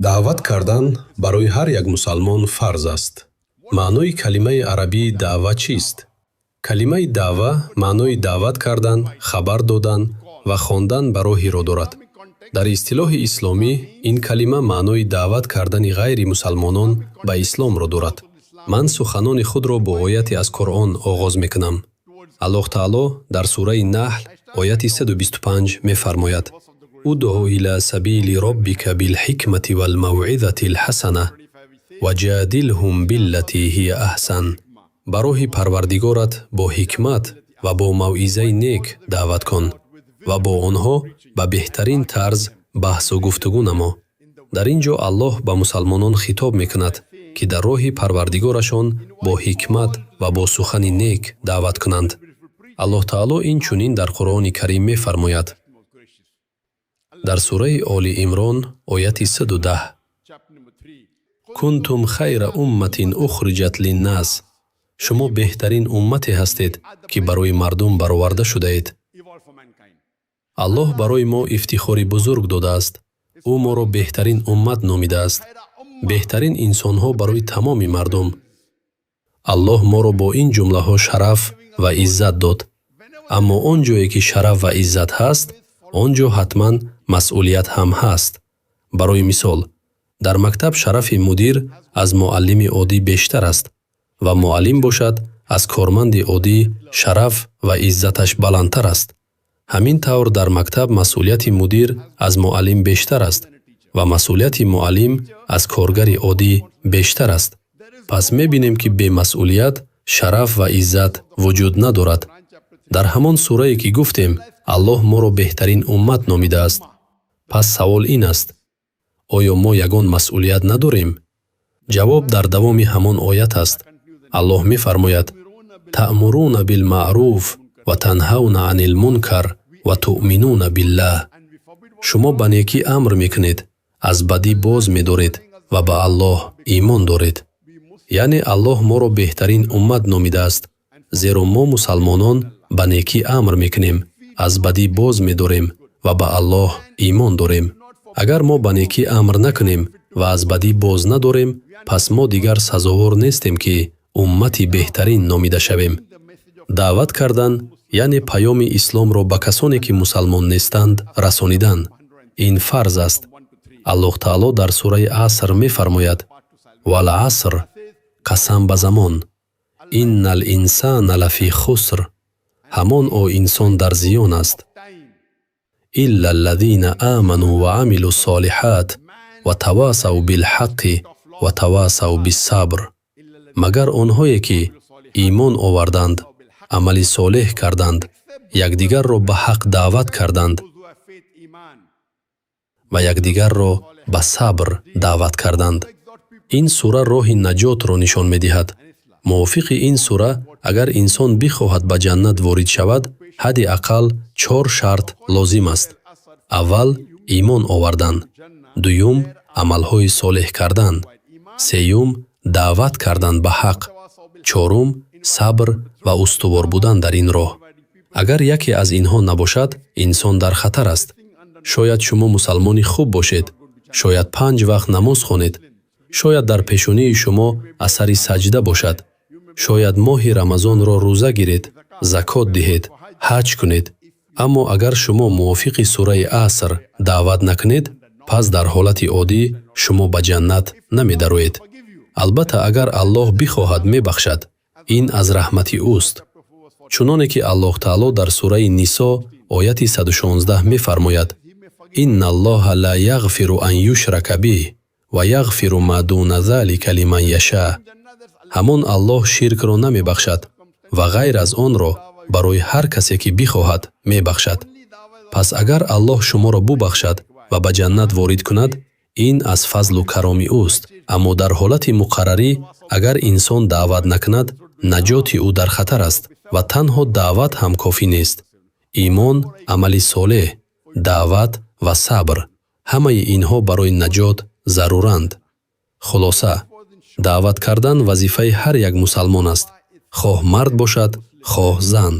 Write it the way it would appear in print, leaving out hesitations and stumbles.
Даъват кардан барои ҳар як мусалмон фарз аст. Маънои калимаи арабии даъва чист? Калимаи даъва маънои даъват кардан, хабар додан ва хондан ба роҳиро дорад. Дар истилоҳи исломӣ ин калима маънои даъват кардани ғайри мусалмонон ба исломро дорад. Ман суханони худро бо ояте аз Қуръон оғоз мекунам. Аллоҳ Таоло дар сураи Наҳл ояти 125 мефармояд: Удъу ила сабили роббика билҳикмати валмавъизати лҳасана ва ҷадилҳум биллати ҳия аҳсан. Ба роҳи Парвардигорат бо ҳикмат ва бо мавъизаи нек даъват кун ва бо онҳо ба беҳтарин тарз баҳсу гуфтугӯ намо. Дар ин ҷо Аллоҳ ба мусалмонон хитоб мекунад, ки дар роҳи Парвардигорашон бо ҳикмат ва бо сухани нек даъват кунанд. Аллоҳ Таоло ин чунин дар Қуръони Карим мефармояд. Дар сураи Оли Имрон ояти 110: Кунтум хайра умматин ухриҷат линнас. Шумо беҳтарин уммате ҳастед, ки барои мардум бароварда шудаед. Аллоҳ барои мо ифтихори бузург додааст. Ӯ моро беҳтарин уммат номидааст, беҳтарин инсонҳо барои тамоми мардум. Аллоҳ моро бо ин ҷумлаҳо шараф ва иззат дод. Аммо он ҷое ки шараф ва иззат ҳаст, он ҷо ҳатман масъулият ҳам ҳаст. Барои мисол, дар мактаб шарафи мудир аз муаллими оддӣ бештар аст ва муаллим бошад аз корманди оддӣ шараф ва иззаташ баландтар аст. Ҳамин тавр дар мактаб масъулияти мудир аз муаллим бештар аст ва масъулияти муаллим аз коргари оддӣ бештар аст. Пас мебинем, ки бемасъулият шараф ва иззат вуҷуд надорад. Дар ҳамон сурае ки гуфтем, Аллоҳ моро беҳтарин уммат номидааст. Пас савол ин аст: оё мо ягон масъулият надорем? Ҷавоб дар давоми ҳамон оят аст. Аллоҳ мефармояд: таъмуруна билмаъруф ва танҳавна анил мункар ва туъминуна биллаҳ. Шумо ба некӣ амр мекунед, аз бадӣ боз медоред ва ба Аллоҳ имон доред. Яъне Аллоҳ моро беҳтарин уммат номидааст, зеро мо мусалмонон ба некӣ амр мекунем, аз бадӣ боз медорем ва ба Аллоҳ имон дорем. Агар мо ба некӣ амр накунем ва аз бадӣ боз надорем, пас мо дигар сазовор нестем, ки уммати беҳтарин номида шавем. Даъват кардан, яъне паёми исломро ба касоне, ки мусалмон нестанд, расонидан, ин фарз аст. Аллоҳ Таоло дар сураи Аср мефармояд: Вал аср, қасам ба замон, иннал инсана лафи хуср, ҳамон о инсон дар зиён аст. Илла аллазина аману ва амилу солиҳат ва тавасав билҳаққи ва тавасав биссабр. Магар онҳое ки имон оварданд, амали солеҳ карданд, якдигарро ба ҳақ даъват карданд ва якдигарро ба сабр даъват карданд. Ин сура роҳи наҷотро нишон медиҳад. Мувофиқи ин сура, агар инсон бихоҳад ба ҷаннат ворид шавад, ҳадди ақал 4 шарт лозим аст. Аввал, имон овардан. Дуюм, амалҳои солеҳ кардан. Сеюм, даъват кардан ба ҳақ. Чорум, сабр ва устувор будан дар ин роҳ. Агар яке аз инҳо набошад, инсон дар хатар аст. Шояд шумо мусалмони хуб бошед, шояд 5 вақт намоз хонед, шояд дар пешонии шумо асари саҷда бошад, шояд моҳи Рамазонро рӯза гиред, закот диҳед, ҳаҷ кунед. Аммо агар шумо мувофиқи сураи Аср даъват накунед, пас дар ҳолати оддӣ шумо ба ҷаннат намедароед. Албатта, агар Аллоҳ бихоҳад, мебахшад. Ин аз раҳмати ӯст. Чуноне ки Аллоҳ Таоло дар сураи Нисо ояти 116 мефармояд: Инна Аллоҳа ла яғфиру ан юшрака биҳ ва яғфиру ма дуна залика лиман яша. Ҳамон Аллоҳ ширкро намебахшад ва ғайр аз онро барои ҳар касе ки бихоҳад мебахшад. Пас агар Аллоҳ шуморо бубахшад ва ба ҷаннат ворид кунад, ин аз фазлу кароми ӯст. Аммо дар ҳолати муқаррарӣ агар инсон даъват накунад, наҷоти ӯ дар хатар аст ва танҳо даъват ҳам кофӣ нест. Имон, амали солеҳ, даъват ва сабр, ҳамаи инҳо барои наҷот заруранд. Хулоса, даъват кардан вазифаи ҳар як мусалмон аст, хоҳ мард бошад, хоҳ зан.